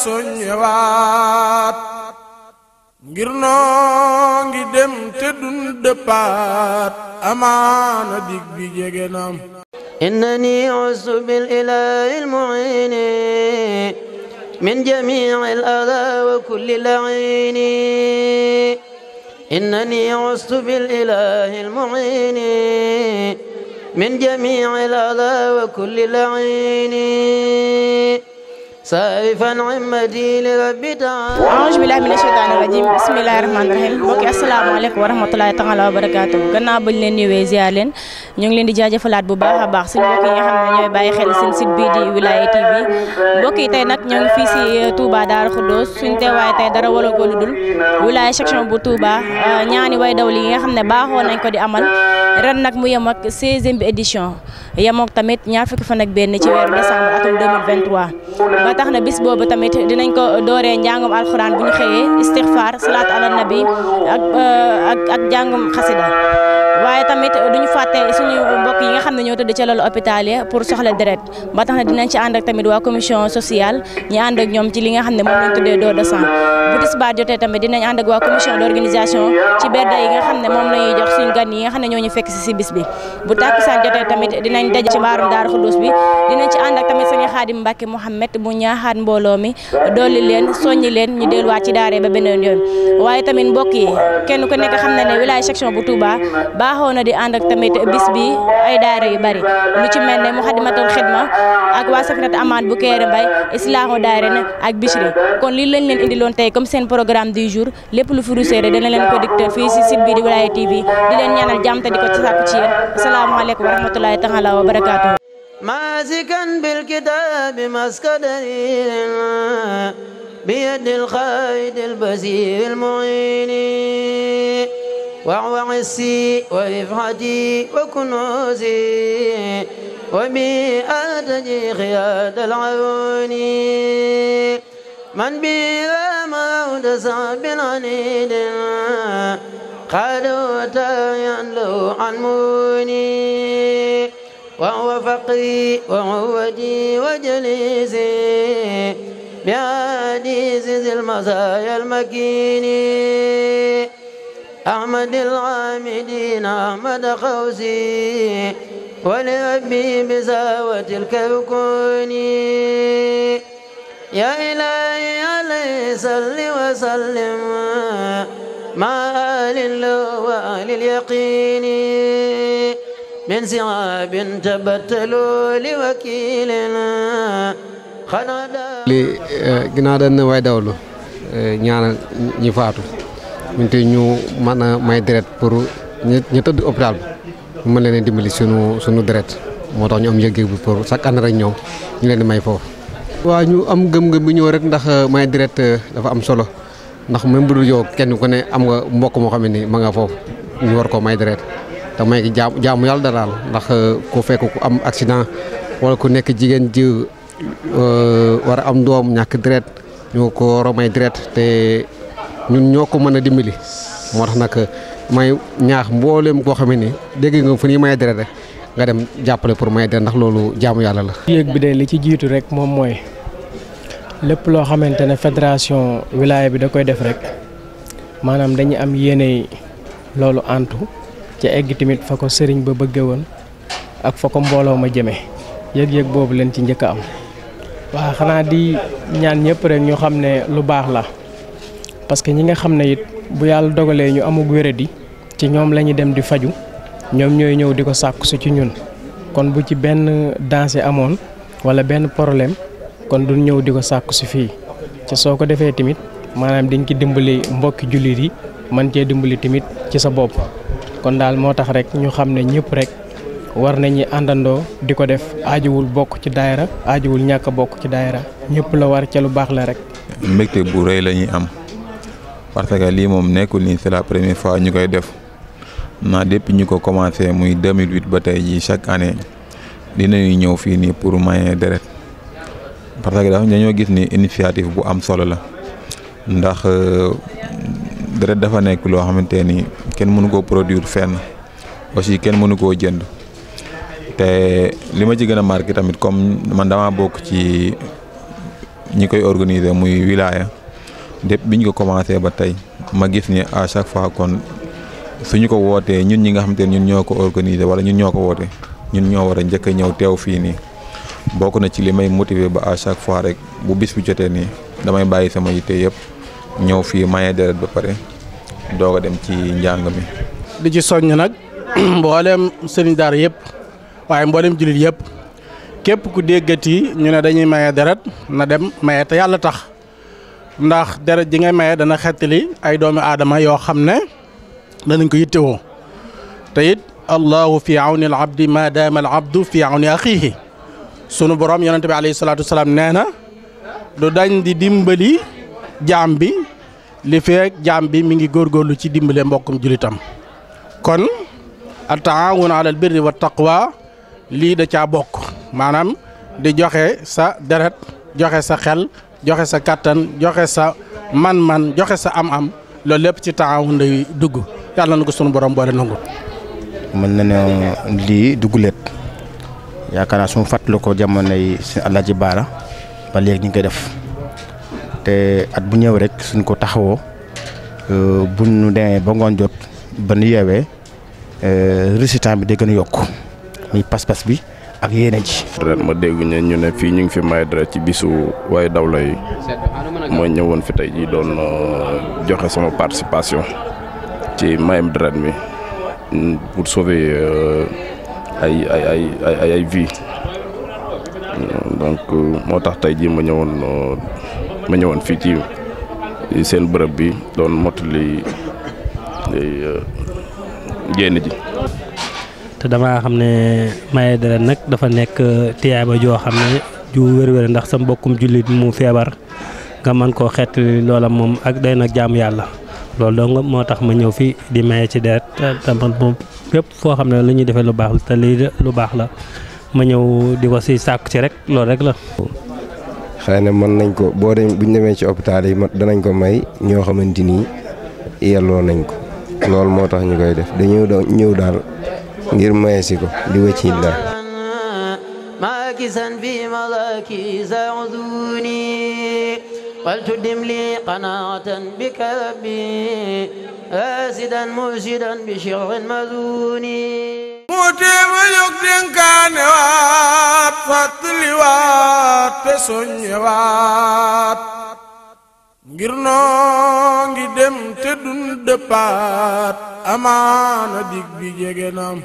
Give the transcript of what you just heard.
soññewaat ngir noo ngi dem te dun dëppaat amaana dig bi jege nam إنني عزت بالإله المعين من جميع الأذى وكل لعين إنني عزت بالإله المعين من جميع الأذى وكل لعين سائفا عمدي لرب تعالى أعوذ بالله من الشيطان الرجيم بسم الله الرحمن الرحيم mbokki asalaamaaleykum wa rahmatulahi taala wa barakaatu gannaaw bañ leen ñëwee ziar leen ñu ngi leen di jaajëfalaat bu baax a baax suñu mbokk yi nga xam ne ñooy bàyyi xel seen site bii di Wilaya TV mbokk yi tey nag ñoo ngi fii si Touba Darou Khoudoss suñu teewaay tey dara wala ko lu dul Wilaya section bu Touba ñaani way dawli yi nga xam ne baaxoo nañ ko di amal ren nag mu yem ak 16e bi édition yemook tamit ñaar fukki fan ak benn ci weeru décembre atum 2023 ba tax na bis boobu tamit dinañ ko dooree njàngum alxuraan bu ñu xëyee istixfaar salaatu ala nabi ak njàngum xasida waaye tamit duñu fàtte suñu mbokk yi nga xam ne ñoo tëdd ca lalu hôpital ya pour soxla deret ba tax na dinañ ci ànd ak tamit waa commission sociale ñi ànd ak ñoom ci li nga xam ne moom lañ tuddee don de sang bu tisbaar jotee tamit dinañ ànd ak waa commission d'organisation ci berda yi nga xam ne moom lañuy jox suñu gan yi nga xam ne ñoo ñu fekk si bis bi bu tàkkusaan jotee tamit dinañ daje ci mbaarum Darou Khoudoss bi dinañ ci ànd ak tamit sëñ Xaadim Mbàkke Mouhamed mu ñaaxaat mbooloo mi dolli leen soññi leen ñu delluwaat ci daare ba beneen yoon waaye tamit mbokk yi kenn ku nekk xam na ne Wilaya section bu Touba baaxoo na di ànd ak tamit bis bi ay daara yu bari lu ci mel ne Muxaddamatul Xidma ak waa Safinat Amaan bu Kéré Mbay Islaahu daare na ak Bichri kon lii lañ leen indiloon tey comme seen programme du jour lépp lu fi ruseere dana leen ko dicter fii si site bi di Wilaya TV di leen ñaanal jàmm te di ko ci sàkku ci yéen asalaamaaleykum wa rahmatulahi taala wa barakaatuhu ماسكا بالكتاب مسك دليل بيد الخالد البصير المعين وهو عسي ورفعتي وكنوزي وبي أرتجي خياد العيون من بي موت صعب عنيد قالوا تايا له عن موني وهو فقري وعودي وجليسي بحديث ذي المزايا المكين أحمد العامدين أحمد خوسي ولربي بزاوة الكركون يا إلهي عليه صل وسلم مع آل الله وآل اليقين من صعاب تبتلوا لوكيلنا li ginnaaw dañ ne way dawlu ñaanal ñi faatu ñun te ñu mën a may deret pour ñu tëdd hôpital bi ñu mën leen dimbali sunu deret moo tax ñu am yëg-yëg bi pour chaque année rek ñoom ñu leen di may foofu. waaw ñu am gëm-gëm bi ñëw rek ndax may deret dafa am solo ndax même bu dul yow kenn ku ne am nga mbokk moo xam ne ni ma nga foofu ñu war ko may deret te may gi jaamu yàlla da daal ndax ku fekk ku am accident wala ku nekk jigéen ji war a am doom ñàkk deret ñu ko war a may deret te ñun ñoo ko mën a dimbali moo tax nag may ñaax mboolem koo xam ne ni dégg nga fu ñuy may deret rek nga dem jàppale pour may deret ndax loolu jaamu yàlla la. yéeg bi de li ci jiitu rek moom mooy lépp loo xamante ne fédération wilaya bi da koy def rek maanaam dañu am yéene loolu antu ci egg tamit fa ko sëriñ ba bëgge woon ak fa ko mbooloo ma jëme yëg-yëg boobu leen ci njëkk a am waaw xanaa di ñaan ñëpp rek ñu xam ne lu baax la parce que ñi nga xam ne it bu yàlla dogalee ñu amug wéradi ci ñoom la ñu dem di faju ñoom ñooy ñëw di ko sàkku si ci ñun kon bu ci benn danger amoon wala benn problème kon du ñëw di ko sàkku si fii ci soo ko defee tamit maanaam dañ ki dimbali mbokki jullit yi man cee dimbali tamit ci sa bopp kon daal moo tax rek ñu xam ne ñëpp rek war nañu àndandoo di ko def aajuwul bokk ci daayira aajuwul ñàkk a bokk ci daayira ñëpp la war ca lu baax la rek. mbégte bu rëy la ñuy am parce que lii moom nekkul ni c'est la première fois ñu koy def naa depuis ñu ko commencé muy 2008 ba tey jii chaque année dinañuy ñëw fii nii pour maye deret parce que dañoo gis ni initiative bu am solo la ndax deret dafa nekk loo xamante ni kenn mënu koo produire fenn aussi kenn mënu koo jënd. te li ma ci gën a marqué tamit comme man dama bokk ci ñi koy organiser muy wilaya dépp biñ ko commencé ba tey ma gis ni à chaque fois kon suñu ko wootee ñun ñi nga xamante ne ñun ñoo ko organiser wala ñun ñoo ko woote ñun ñoo war a njëkk a ñëw teew fii nii bokk na ci li may motiver ba à chaque fois rek bu bis bi jotee nii damay bàyyi sama yitte yëpp ñëw fii maye deret ba pare doog a dem ci njàng mi. di ci soññ nag mboolem sëriñ daara yëpp waaye mboolem jullit yëpp képp ku déggati ñu ne dañuy maye deret na dem maye te yàlla tax ndax deret ji ngay maye dana xettali ay doomi aadama yoo xam ne danañ ko yittewoo te it allahu fi awni al abdi ma daama al abdu fi awni axiihi sunu borom yonente bi alayhi salaatu wasalaam nee na du dañ di dimbali jaam bi li feek jaam bi mi ngi góorgóorlu ci dimbale mbokkum julitam kon at taawun ala al birri wa taqwa lii da caa bokk maanaam di joxe sa deret joxe sa xel joxe sa kattan joxe sa man-man joxe sa am-am loolu lépp ci taawun day dugg yàlla na ko sunu borom boole nangu. mën na ne lii dugguleet yaakaar naa su ma fàttali ko jamonoy si Alaaji Baara ba léegi ñu ngi koy def te at bu ñëw rek suñ ko taxawoo bu ñu demee ba ngoon jot ba nu yeewee résultat bi day gën a yokk muy pas-pas bi ak yéene ji. ren ma dégg ñu ne fii ñu ngi fi may deret ci bisu waaye dawla yi ma ñëwoon fi tey jii doon joxe sama participation ci mayam deret mi pour sauver ay vie donc moo tax tey jii ma ñëwoon fii ci seen bërëb bi doon mottali génn ji. te damaa xam ne maye deret nag dafa nekk tiyaaba joo xam ne ju wér-wér ndax sa mbokkum jullit mu feebar nga mën koo xeet loola moom ak day nag jaamu yàlla loolu donc moo tax ma ñëw fii di maye ci deret te man moom fépp foo xam ne lu ñuy defee lu baax la te lii lu baax la ma ñëw di ko si sàkku ci rek loolu rek la. xëy na mën nañ ko boo dem bu ñu demee ci hôpital yi danañ ko may ñoo xamante ni yelloo nañ ko loolu moo tax ñu koy def dañu ñëw daal ngir maye si ko di wëcc la. ماكسا في ملاكيس عذوني ولتدم لي قناعة بك ربي آسدا مرشدا بشر مذوني موتيما يقدن كانوات فاتلوات تسونيوات ngir noo ngi dem te dun dëppaat amaana dig bi jege nam